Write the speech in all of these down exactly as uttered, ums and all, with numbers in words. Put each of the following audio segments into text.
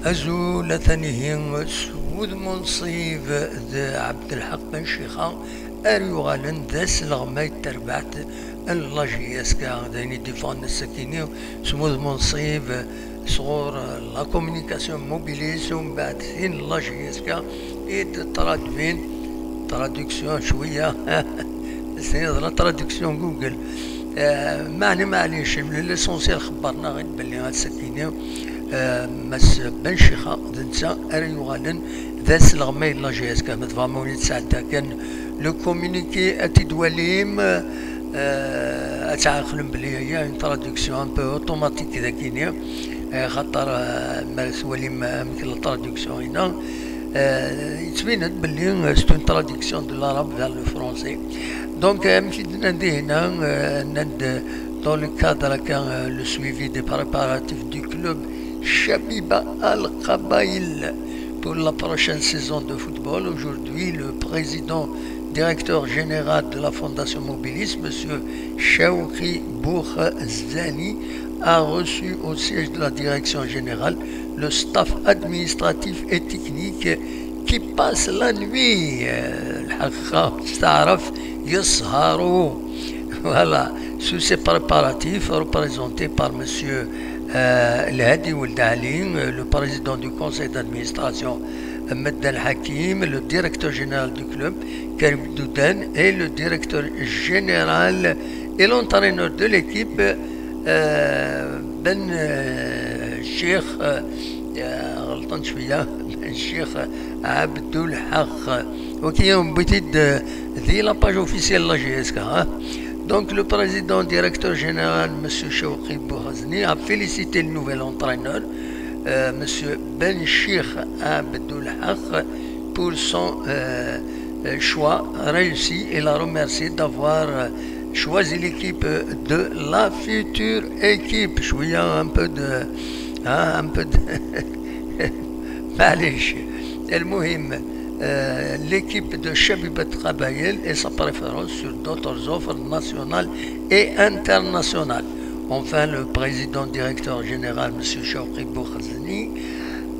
Azul, atan ihi s wudem unṣib d Ɛebdelḥaq Ben Cixa, ara yuɣalen d asleɣmay n terbaɛt n la J S K, d ayen i d-iffɣen ass-akini s wudem unṣib sɣur la communication Mobilis, umbeɛd tin n la J S K i d-traduin, traduction cwiya, s la traduction Google. Eh, meɛni maɛlic, l'essentiel xebber-nneɣ-id belli ass-akini, eh, Mass Ben Cixa d netta ara yuɣalen d asleɣmay n la J S K. Ma tebɣam ad wen-id-sɛeddiɣ kan le communiqué ad t-id-twalim, eh, ad tɛeqlem belli aya une traduction un peu automatique dagini, eh, xaṭer, eh, ma twalim amek la traduction-ina, eh, yettbin-d belli, eh, c'est une traduction de l'arabe vers le français. Donc, euh, amek i d-nnan dihina, euh, nnan-d, dans le cadre, euh, le suivi des préparatifs du club Shabiba Al Qabail pour la prochaine saison de football. Aujourd'hui, le président directeur général de la Fondation Mobilis, monsieur Shawqi Bourzani, a reçu au siège de la direction générale le staff administratif et technique qui passe la nuit. Euh, الحقيقة، تعرف، يسهروا. Voilà, sous ces préparatifs représentés par monsieur, euh, Lhadi Ould Ali, euh, le président du conseil d'administration, Medden Hakim, le directeur général du club, Karim Doudane, et le directeur général et l'entraîneur de l'équipe, euh, Ben, euh, Cheikh, euh, euh, غلطان شوية, Ben Cheikh Abdoul Haq. Ok, on peut dire de, de la page officielle de la J S K, hein. Donc, le président directeur général, monsieur Shawqi Bourzani, a félicité le nouvel entraîneur, euh, monsieur Ben Cheikh Abdoul Haq, pour son, euh, euh, choix réussi. Il a remercié d'avoir, euh, choisi l'équipe de la future équipe. شوية, un peu de, hein, un peu de, معليش. المهم, euh, l'équipe de Shabibat Qabail et sa préférence sur d'autres offres nationales et internationales. Enfin, le président directeur général, monsieur Shawqi Bourzani,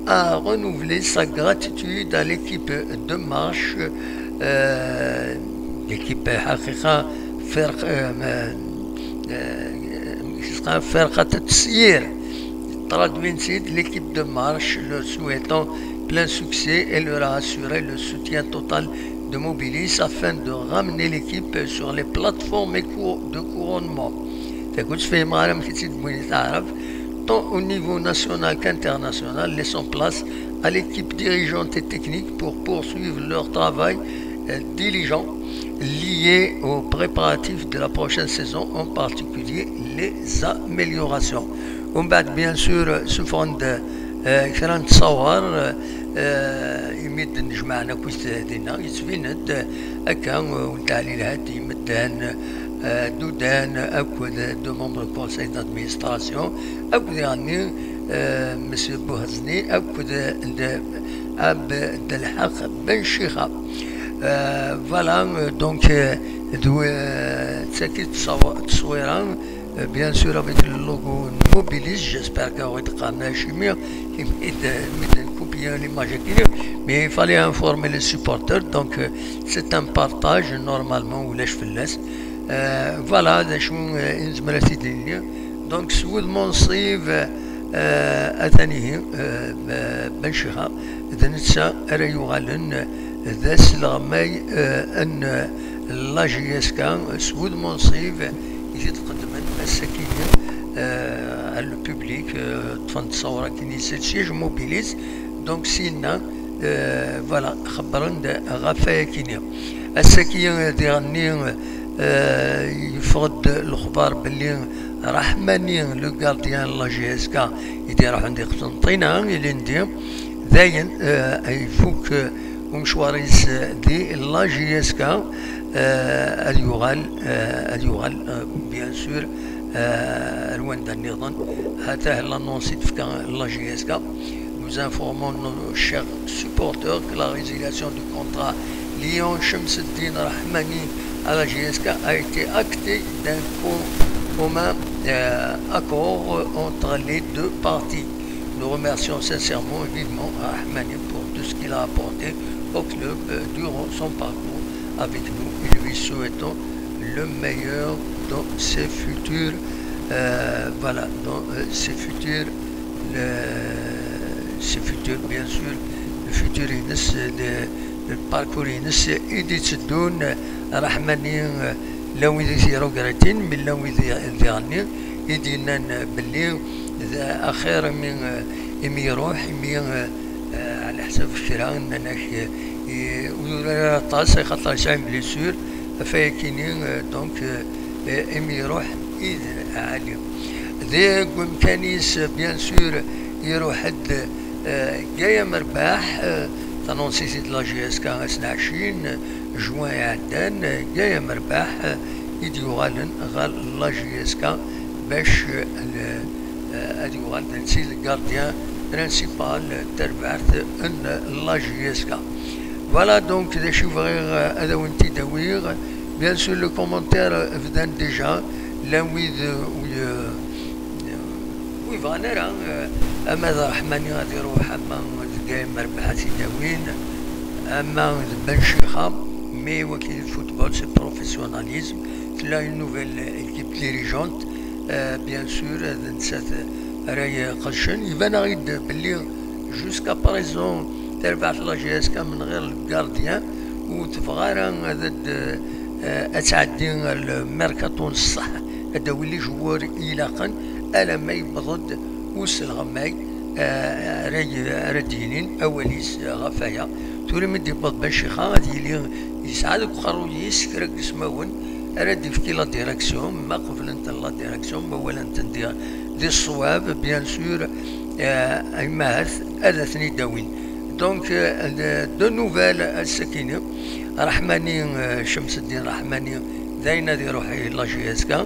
a renouvelé sa gratitude à l'équipe de marche, euh, l'équipe حقيقة فرق, euh, euh, فرقة التسيير, traduit, l'équipe de marche, leur souhaitant plein succès et leur a assuré le soutien total de Mobilis afin de ramener l'équipe sur les plateformes et cou-, de couronnement. Tant au niveau national qu'international, laissant place à l'équipe dirigeante et technique pour poursuivre leur travail, euh, diligent lié aux préparatifs de la prochaine saison, en particulier les améliorations. ومن بعد, bien sûr, سفرن-d, euh, كرا نتصور, euh, imi d-nejmaɛen akk dinna, yettbin-d, euh, akka, euh, Weld Ali Lhadi, Medden, euh, Doudane, akked deux membres du conseil d'administration, akked, yeɛni, euh, monsieur Bourzani, akked, euh, Abdelhaq Ben Chicha. Euh, voilà, euh, donc, euh, d, euh, d tagi ttṣaw-, ttṣwira, euh, bien sûr avec le logo Mobilis, j'espère que vous êtes quand même chimie, imi d, imi d-nkupi l'image-agi, mais il fallait informer les supporters, donc, euh, c'est un partage, normalement, ulac fell-as. Euh, voilà, d acu, euh, i nezmer ad t-id-nini. Donc, s wudem unṣib, euh, atan ihi, euh, Ben Chicha, d netta ara yuɣalen d asleɣmay, euh, n la J S K, s wudem unṣib i t-id-qeddmen ass-akini, euh, à le public, euh, ṭṭfen-d ttṣawra-kini si le siège Mobilis. Donc, syenna, euh, voilà, xebbren-d ɣef wayakini. Ass-agi, euh, diɣenni, euh, yeffeɣ-d lexbar belli Rahmani, le gardien n la J S K, i d-iruḥen di Qsenṭina, ilindi, dayen, euh, ifuk, euh, umecwar-is, euh, di la J S K, euh, ad yuɣal, euh, ad yuɣal, euh, bien sûr, euh, ar wanda nniḍen. Hatah l'annonce i d-tefka la J S K. Nous informons nos chers supporters que la résiliation du contrat liant Chemseddine Rahmani à la J S K a été actée d'un co-, commun, euh, accord entre les deux parties. Nous remercions sincèrement et vivement Rahmani pour tout ce qu'il a apporté au club durant son parcours avec nous et lui souhaitons le meilleur dans ses futurs, euh, voilà, dans euh, ses futurs, le, ses futurs, bien sûr, le futur-ines, le, le parcours-ines, i d-itteddun Rahmani, euh, llan wid i t-irugratin, mi llan wid i d-iɣenni, i d-yennan belli d axir imi, imi iruḥ, imi, eh, ɛla ḥsab kra, nnan-ak, eh, ur yurar ara aṭas, axaṭer yesɛa une blessure, ɣef wayakini, eh, donc, eh, imi iruḥ i d ɛali. Deg wemkan-is, bien sûr, iruḥ-d, eh, Gaël Merbaḥ, eh, tanonsit-id la J S K ass n ɛecrin juin iɛeddan, eh, Gaël Merbaḥ, eh, i d-yuɣalen ɣer la J S K bac, eh, ad yuɣal d netta i d gardien principal n terbaɛt n la J S K. Voilà, donc, d acu bɣiɣ, eh, ad awen-t-id-awiɣ. Bien sûr, le commentaire, eh, bdan déjà, llan wid, eh, wi, eh, wi bɣan ara, eh, ama d Rahmani ad iruḥ, ama d Gaël Merbaḥ ad t-id-awin, ama d Ben Chixa, mais waki le football, c'est professionnalisme. Tella une nouvelle équipe dirigeante, euh, bien sûr, d nettat ara iqedcen. Iban-aɣ-id belli jusqu'à présent terbaɛt la J S K menɣir le gardien, ur tebɣa ara ad, ad, euh, ad tɛeddi ɣer le mercato n ṣṣeḥ, ad d-tawi les joueurs ilaqen, alamma yewweḍ-d uselɣmay, eh, ara y-, ara d-yinin awal-is, eh, ɣef waya. Tura mi d-yewweḍ Ben Chixa, ad yili yesɛa deg uqerruy-is kra n yismawen ara d-yefki la direction, ma qeblent la direction, ma walant-ten di, di ṣṣwab, bien sûr, eh, imahat ad ten-id-awin. Donc, eh, de, de nouvelles ass-akini, Rahmani, eh, Cemseddin Rahmani, d ayen ad iruḥ i la J S K.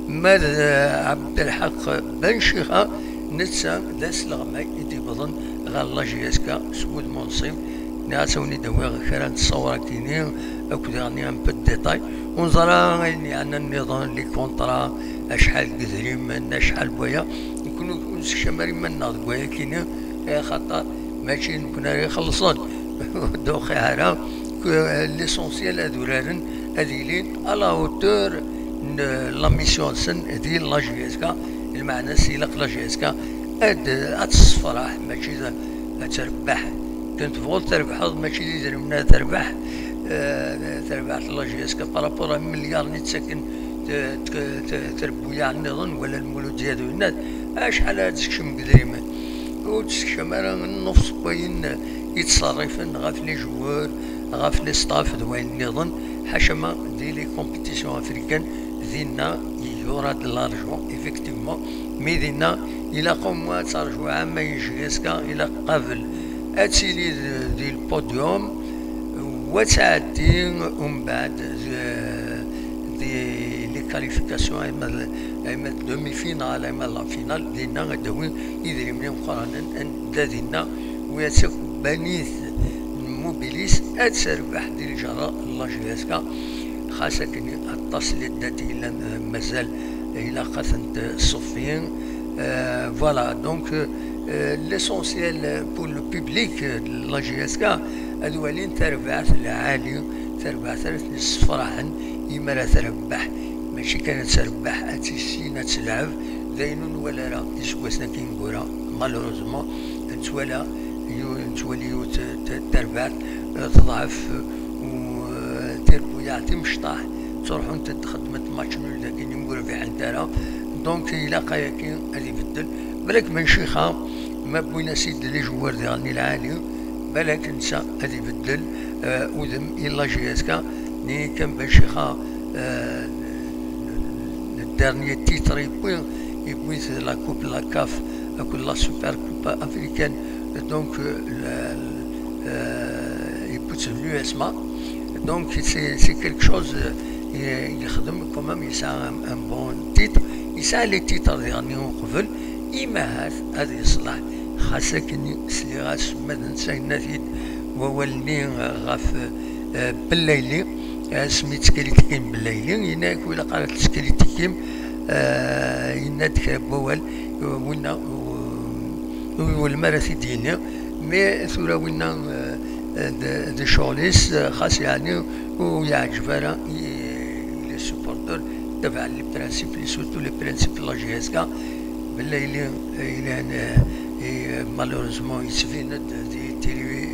Ma d, eh, Abdelḥaq Ben Chixa, netta d asleɣmay i d-yewwḍen ɣer la J S K s wudem unṣib. Nniɣ-as ad wen-id-awiɣ kra n ttṣawrat-agi, akked daɣen un peu de détail. Ur neẓra ayen yeɛnan nniḍen, les contrats, acḥal n yedrimen, acḥal n waya. Nekkni ur nessekcam ara iman-nneɣ deg wayagi-ni, eh, axaṭer mačči d nekkni ara ixellṣen. Donc, ara, que l'essentiel ad uraren, ad ilin à la hauteur n la mission-nsen di la J S K. Lmeɛna-s, ilaq la J S K ad, ad tessefraḥ, mačči d, ad terbeḥ. Kan tebɣuḍ trebḥeḍ, mačči d idrimen ara terbeḥ, eh, terbeḥ la J S K par rapport à milliard-nni ttaken t-, t-, t-, trebbuyaɛ nniḍen, wala lmuludiya d winat. Acḥal ara d-tsekcem deg idrimen? Ur d-tsekcem ara nnefs n wayen i ttṣerrifen ɣef les joueurs, ɣef les staff d wayen nniḍen, ḥaca ma di les compétitions africaines, dinna y aura de l'argent, effectivement, mais dinna ilaq au moins ad terǧu ɛam i J S K, ilaq qabel ad tili d-, di le podium, wa tɛeddi umbeɛd d-, di les qualifications, ama d, ama d demi-finale, ama d la finale, dinna ad d-tawi idrimen imeqqranen, anda dinna wi ad takk banit n Mobilis ad terbeḥ di lǧerra n la J S K. Xas akken aṭas n les dates i yellan, eh, mazal ilaq ad tent-ṣeffi. Eh, voilà, donc, eh, l'essentiel pour le public de la J S K ad walin tarbaɛt lɛali, tarbaɛt ara ten-yessefraḥen imi ara trebbeḥ, mačči kan ad trebbeḥ, ad tissin, ad telɛeb. D ayen ur nwala ara iseggasen-agi ineggura, malheureusement, nettwala yu-, nettwali yiwet t-, t-, tarbaɛt, eh, teḍɛef, eh, u, eh, tirbuyaɛ timecṭaḥ ttruḥunt-d xeddment match nul dagi ur rbiḥent ara. Donc, ilaq ayagi ad ibeddel. Balak Ben Chixa, ma wwin-as-id les joueurs diɣen i lɛali, balak netta ad ibeddel, eh, udem i la J S K. Nini kan Ben Chixa, eh, le dernier titre yewwi, yewwi-t la Coupe la CAF akked la Super Coupe africaine. Donc, eh, le, eh, yewwi-t l'U S M A. Donc, c'est, c'est quelque chose, eh, i-, yexdem quand même, yesɛa un, un bon titre, yesɛa les titres diɣen i uqbel, imahat ad yeṣleḥ. Xas akken sliɣ-as ma d netta yenna-t-id wawal-nni ɣef, eh, Bellayli, asmi ttkritikun Bellayli, yenna-yak ur ilaq ara ttkritikun, eh, yenna-d kra n wawal, eh, winna, eh, ur iwulem ara t-id-yini, mais tura winna, euh, d, d ccɣel-is, euh, xas yeɛni ur yeɛǧib ara i, i les supporters tabaɛen les principes, surtout les principes n la J S K, belli yili, yellan, euh, et, euh, malheureusement yettbin-d di tili-,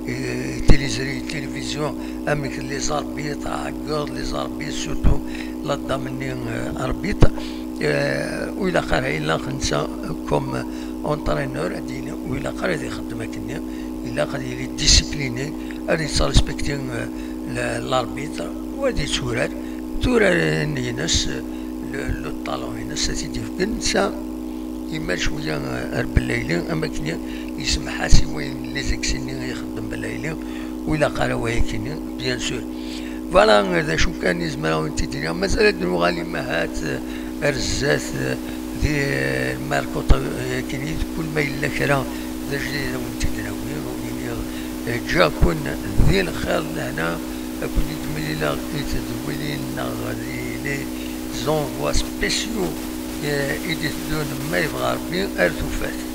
euh, tiliẓri, télévision, amek les arbitres, ɛeggeḍ les arbitres, surtout la dame-nni, euh, arbitre. Euh, ur ilaq ara, ilaq netta comme entraîneur ad yili, ur ilaq ara ad ixeddem akkenni, ilaq ad yili discipliné, ad yettrespekti, euh, l-, l'arbitre, u ad yetturar turar-nni-ines, le, le talent-ines ad t-id-yefken. Netta yemmal cwiya, euh, ar Bellayli, am akken yesmeḥ-as i wayen les excès-nni i ixeddem Bellayli, ur ilaq ara wayakini, bien sûr. Voilà, d acu kan i zemreɣ ad wen-t-id-iniɣ. Mazal ad nuɣal imahat, eh, ar zdat, eh, di, eh, Marco Tawi-, eh, akini, kul ma yella kra d ajdid ad wen-t-id-nawi, ad wen-iniɣ, eh, ǧǧiɣ-ken di lxir d lehna, ad ken-id-mlileɣ i tedwilin neɣ di les envois spéciaux, eh, i d-iteddun ma yebɣa Rebbi ar tufat.